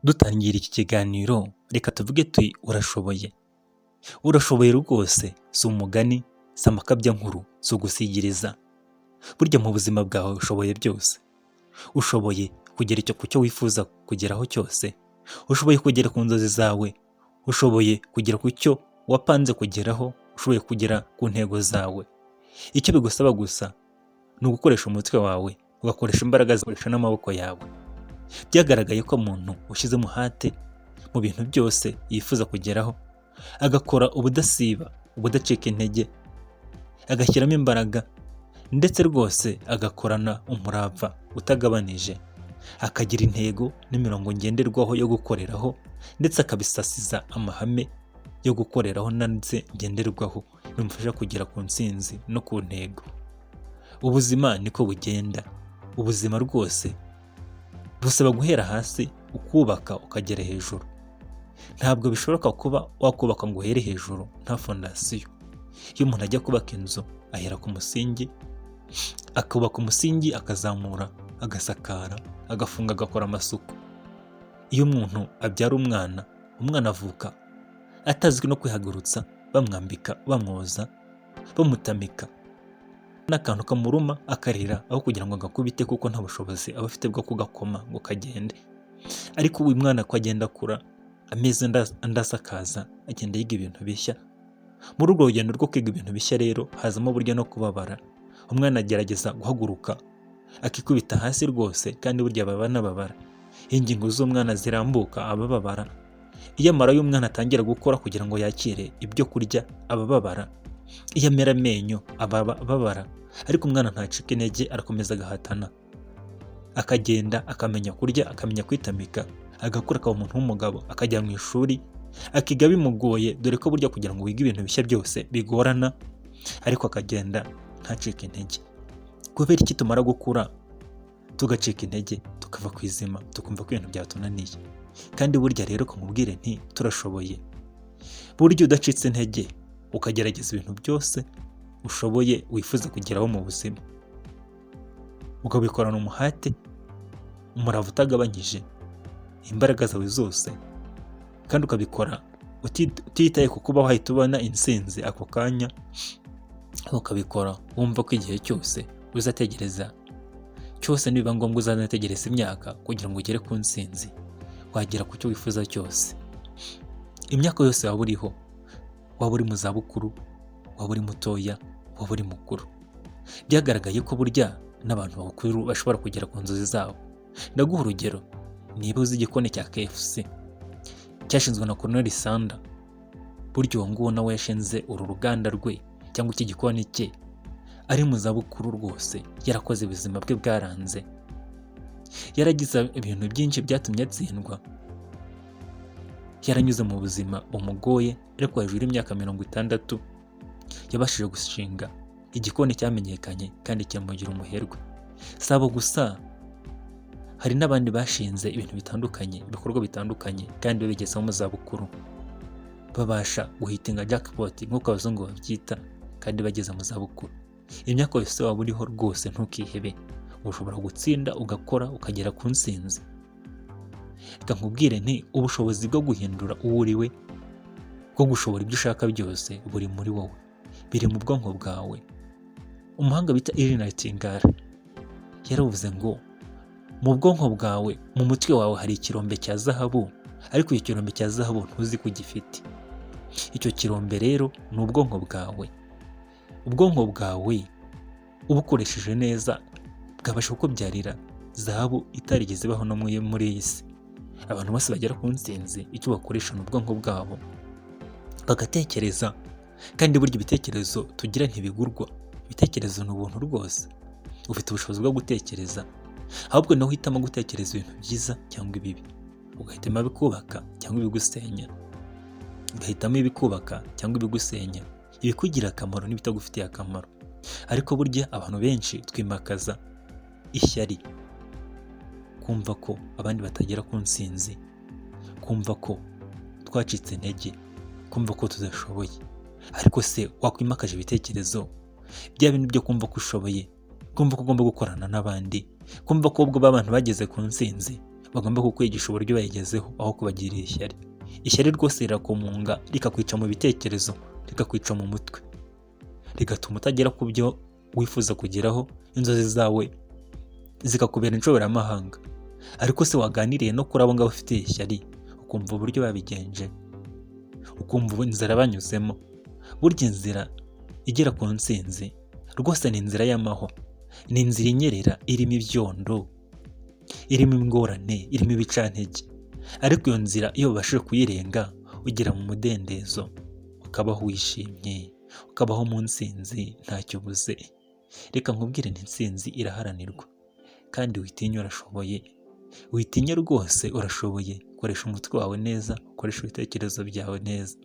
Dutangira iki kiganiro, reka tuvuge tuti: "Urashoboye." Urashoboye rwose, si umugani, si amakabyankuru, si ugusigiriza. Burya mu buzima bwawe ushoboye byose. Ushoboye kugera icyo ku cyo wifuza kugeraho cyose, ushoboye kugera ku nzozi zawe, ushoboye kugera ku cyo wapanze kugeraho, ushoboye kugera ku ntego zawe. Icyo bigusaba gusa ni ugukoresha umutwe wawe, ugakoresha imbaraga zawe, ugakoresha n'amaboko yawe. Byagaragaye ko umuntu ushyize umuhate mu bintu byose yifuza kugeraho, agakora ubudasiba, ubudacika intege, agashyiramo imbaraga, ndetse rwose agakorana umurava utagabanije, akagira intego n'imirongo ngenderwaho yo gukoreraho, ndetse akabisasiza amahame yo gukoreraho ndetse ngenderwaho bimufasha kugera ku ntsinzi no ku ntego. Ubuzima niko bugenda. Ubuzima rwose busaba guhera hasi ukubaka ukagera hejuru. Ntabwo bishoboka kuba wakubaka ngo uhere hejuru nta fondasiyo. Iyo umuntu ajya kubaka inzu, ahera ku musingi, akubaka umusingi, akazamura, agasakara, agafunga, agakora amasuku. Iyo umuntu abyara umwana, umwana avuka atazwi no kwihagurutsa, bamwambika, bamwoza, bamutamika, n'akantu kamuruma akarira aho kugira ngo agakubite, kuko nta bushobozi aba afite bwo kugakoma ngo kagende. Ariko uyu mwana ko agenda akura, amezi andi asakaza, agenda yiga ibintu bishya. Muri urwo rugendo rwo kwiga ibintu bishya rero hazamo burya no kubabara. Umwana agerageza guhaguruka akikubita hasi rwose, kandi burya baba banababara. Iyo ingingo z'umwana zirambuka aba ababara. Iyo amara y'umwana atangira gukora kugira ngo yakire ibyo kurya aba ababara. Iyo amera amenyo aba ababara. Ariko umwana ntacika intege, arakomeza agahatana, akagenda akamenya kurya, akamenya kwitamika, agakura, akaba umuntu w'umugabo, akajya mu ishuri akiga bimugoye, dore ko burya kugira ngo wige ibintu bishya byose bigorana, ariko akagenda ntacike intege. Kubera iki tumara gukura tugacika intege, tukava ku izima, tukumva ko ibintu byatunaniye? Kandi burya rero kumubwire nti: "Turashoboye." Burya udacitse intege, ukagerageza ibintu byose ushoboye wifuza kugeraho mu buzima, ukabikorana umuhate, umurava utagabanyije, imbaraga zawe zose, kandi ukabikora utitaye ku kuba wahita ubona intsinzi ako kanya, ukabikora wumva ko igihe cyose uzategereza cyose, nibiba ngombwa uzanategereza imyaka kugira ngo ugere ku ntsinzi, wagera ku cyo wifuza cyose. Imyaka yose waba uriho, waba uri mu zabukuru, waba uri mutoya, waba uri mukuru, byagaragaye ko burya n'abantu bakuru bashobora kugera ku nzozi zabo. Ndaguha urugero: niba uzi igikoni cya KFC cyashinzwe na Colonel Sanders, burya uwo nguwo nawe yashinze uru ruganda rwe cyangwa iki gikoni cye ari mu zabukuru rwose, yarakoze, ubuzima bwe bwaranze, yaragize ibintu byinshi byatumye atsindwa, yaranyuze mu buzima bumugoye, ariko hejuru y'imyaka 60 yabashije gushinga igikoni cyamenyekanye kandi kiramugira umuherwe. Si abo gusa, hari n'abandi bashinze ibintu bitandukanye, ibikorwa bitandukanye, kandi babigezeho mu zabukuru, babasha guhitinga jackpot nk'uko abazungu babyita, kandi bageze mu zabukuru. Imyaka yose waba uriho rwose, ntukihebe, ushobora gutsinda, ugakora, ukagera ku ntsinzi. Reka nkubwire nti: ubushobozi bwo guhindura uwo uri we, bwo gushobora ibyo ushaka byose, buri muri wowe, biri mu bwonko bwawe. Umuhanga bita Earl Nightingale yaravuze ngo mu bwonko bwawe, mu mutwe wawe, hari ikirombe cya zahabu, ariko icyo kirombe cya zahabu ntuzi ko ugifite. Icyo kirombe rero ni ubwonko bwawe. Ubwonko bwawe ubukoresheje neza bwabasha kukubyarira zahabu itarigeze ibaho no muri iyi si. Abantu bose bagera ku ntsinzi, icyo bakoresha ni ubwonko bwabo, bagatekereza. Kandi burya ibitekerezo tugira ntibigurwa, ibitekerezo ni ubuntu rwose. Ufite ubushobozi bwo gutekereza, ahubwo nawe uhitamo gutekereza ibintu byiza cyangwa ibibi, ugahitamo ibikubaka cyangwa ibigusenya, ugahitamo ibikubaka cyangwa ibigusenya, ibikugirira akamaro n'ibitagufitiye akamaro. Ariko burya abantu benshi twimakaza ishyari, kumva ko abandi batagera ku ntsinzi, kumva ko twacitse intege, kumva ko tudashoboye. Ariko se wakwimakaje ibitekerezo bya bintu byo kumva ko ushoboye, kumva ko ugomba gukorana n'abandi, kumva ko ubwo abantu bageze ku ntsinzi Bagomba kukwigisha uburyo bayigezeho aho kubagirira ishyari. Ishyari rwose rirakumunga, rikakwica mu bitekerezo, rikakwica mu mutwe, rigatuma utagera ku byo wifuza kugeraho, inzozi zawe zikakubera inshoberamahanga. Ariko se waganiriye no kuri abo ngabo ufitiye ishyari, ukumva uburyo babigenje, ukumva inzira banyuzemo? Burya inzira igera ku ntsinzi rwose ni inzira y'amahwa, ni inzira inyerera, irimo ibyondo, irimo ingorane, irimo ibicantege. Ariko iyo nzira iyo ubashije kuyirenga, ugera mu mudendezo, ukabaho wishimye, ukabaho mu ntsinzi, ntacyo ubuze. Reka nkubwire nti intsinzi iraharanirwa, kandi witinya, urashoboye. Witinya rwose, urashoboye. Koresha umutwe wawe neza, ukoresha ibitekerezo byawe neza.